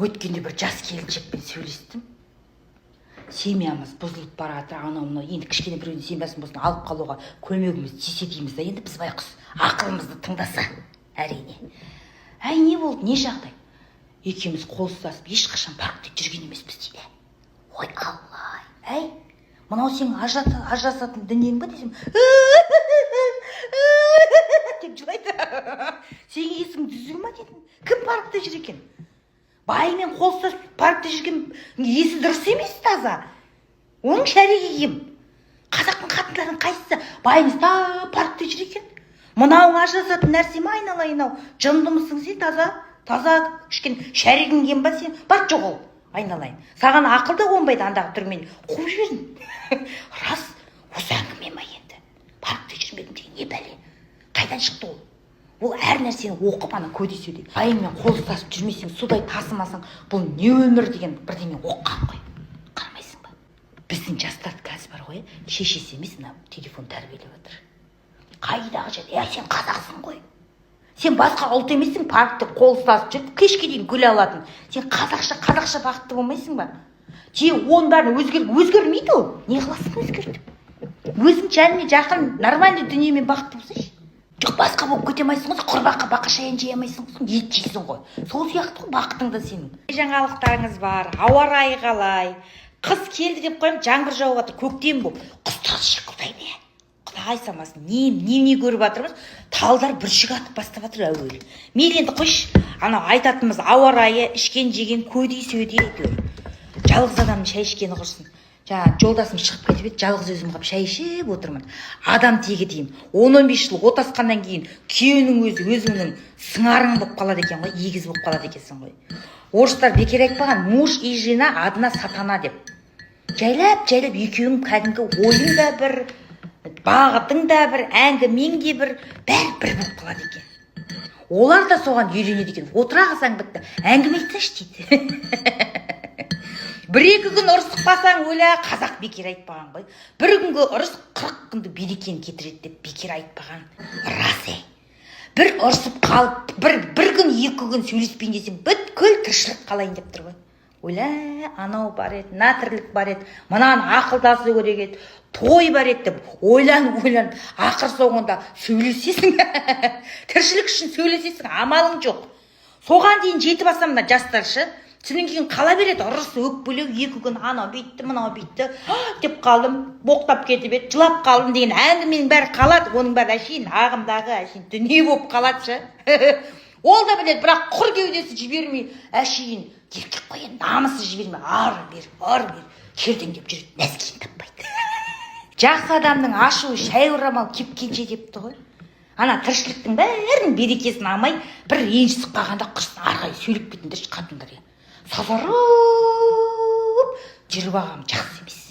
Өткенде бір жас келіншекпен сөйлестім. Семьямыз бұзылып бара жатыр, анау мынау енді кішкене біреудің семьясын болсын алып қалуға көмегіміз тисе дейміз да. Енді біз байқұс ақылымызды тыңдаса, әрине. Әй, не болды, не жағдай? Екеуміз қол ұстасып ешқашан паркте жүрген емеспіз дейді. Ой, Алла, әй, мынау сенің ажырасатын дүниең ба десем, деп жылайды. Сенің есің түзу ма дедім. Кім паркте жүр екен? Байымен қол ұстасып паркте жүрген есі дұрыс емес, таза оның шаригі кем. Қазақтың қатындарының қайсысы байын ұстап паркте жүр екен? Мынауың ажырасатын нәрсе ме, айналайын ау? Жындымысың сен? Таза, таза кішкене шаригің кем ба сен? Бар, жоғал, айналайын, саған ақыл да қонбайды. Андағы түрмен қуып жібердім. Рас, осы әңгіме ма енді? Паркте жүрмедім деген не бәле, қайдан шықты ол? Ол әр нәрсені оқып, ана көде сөде байыңмен қол ұстасып жүрмесең, судай тасымасаң, бұл не өмір деген бірдеме оқыған ғой. Қарамайсың ба, біздің жастарды қазір бар ғой, шешесі емес, мына телефон тәрбиелеп жатыр. Қайдағы жерде? Ей, сен қазақсың ғой, сен басқа ұлт емессің. Паркте қол ұстасып жүріп кешке дейін күле алатын. Сен қазақша, қазақша бақытты болмайсың ба? Те, оның бәрін өзгер, өзгермейді ол. Не қыласың өзгертіп? Өзің жаныңа жақын нормальный дүниемен бақытты болсайшы. Жоқ, басқа болып кете алмайсың ғой. Құрбақа бақа шаян жей алмайсың ғой, ет жейсің ғой. Сол сияқты ғой бақытың да сенің. Жаңалықтарыңыз бар? Ауа райы қалай? Қыс келді деп қоямын, жаңбыр жауып жатыр. Көктем болып құстар шиқылдайды. Иә, құдай самасын, не не не көріп жатырмыз? Талдар бүршік атып бастап жатыр әуелі. Мейлі, енді қойшы, анау айтатынымыз ауа райы, ішкен жеген көдей сөдей, әйтеуір. Жалғыз адамның шай ішкені құрсын. Жаңа жолдасым шығып кетіп еді, жалғыз өзім қалып шай ішіп отырмын. Адам тегі деймін, 10-15 жыл отасқаннан кейін күйеуінің өзі өзіңнің сыңарың болып қалады екен ғой, егіз болып қалады екенсің ғой. Орыстар бекер айтпаған: «Муж и жена одна сатана» деп. Жайлап жайлап екеуің кәдімгі ойың да бір, бағытың да бір, әңгімең де бір, бәрі бір болып қалады екен. Олар да соған үйренеді екен. Отыра қалсаң, бітті, әңгіме айтсайшы дейді. Бір екі күн ұрысып қалсаң, өлә, қазақ бекер айтпаған ғой, бір күнгі ұрыс 40 күнді берекені кетіреді деп бекер айтпаған. Рас, ей, бір ұрысып қалып, бір күн, 2 күн сөйлеспейін десең, бүткіл тіршілік қалайын деп тұр ғой. Ойла, анау бар еді, мына тірлік бар еді, мынаны ақылдасу керек еді, той бар еді деп ойланып ойланып, ақыр соңында сөйлесесің. Тіршілік үшін сөйлесесің, амалың жоқ. Соған дейін жетіп алсам, мына жастар ше, содан кейін қала береді ұрыс, өкпелеу. 2 күн анау бүйтті, мынау бүйтті деп қалдым, боқтап кетіп еді, жылап қалдым деген әңгіменің бәрі қалады. Оның бәрі әшейін ағымдағы әшейін дүние болып қалады ше. Ол да біледі, бірақ құр кеудесі жібермей, әшейін еркек қой енді, намысы жібермей, ары бері, ары бері кердеңдеп жүреді, нәскиін таппайды. Жақсы адамның ашуы шай орамал кепкенше депті ғой. Ана тіршіліктің бәрінің берекесін алмай, бір ренжісіп қалғанда, құрсын, ары қарай сөйлеп кетіңдерші, қатындар. Иә, сазарып жүріп алған жақсы емес.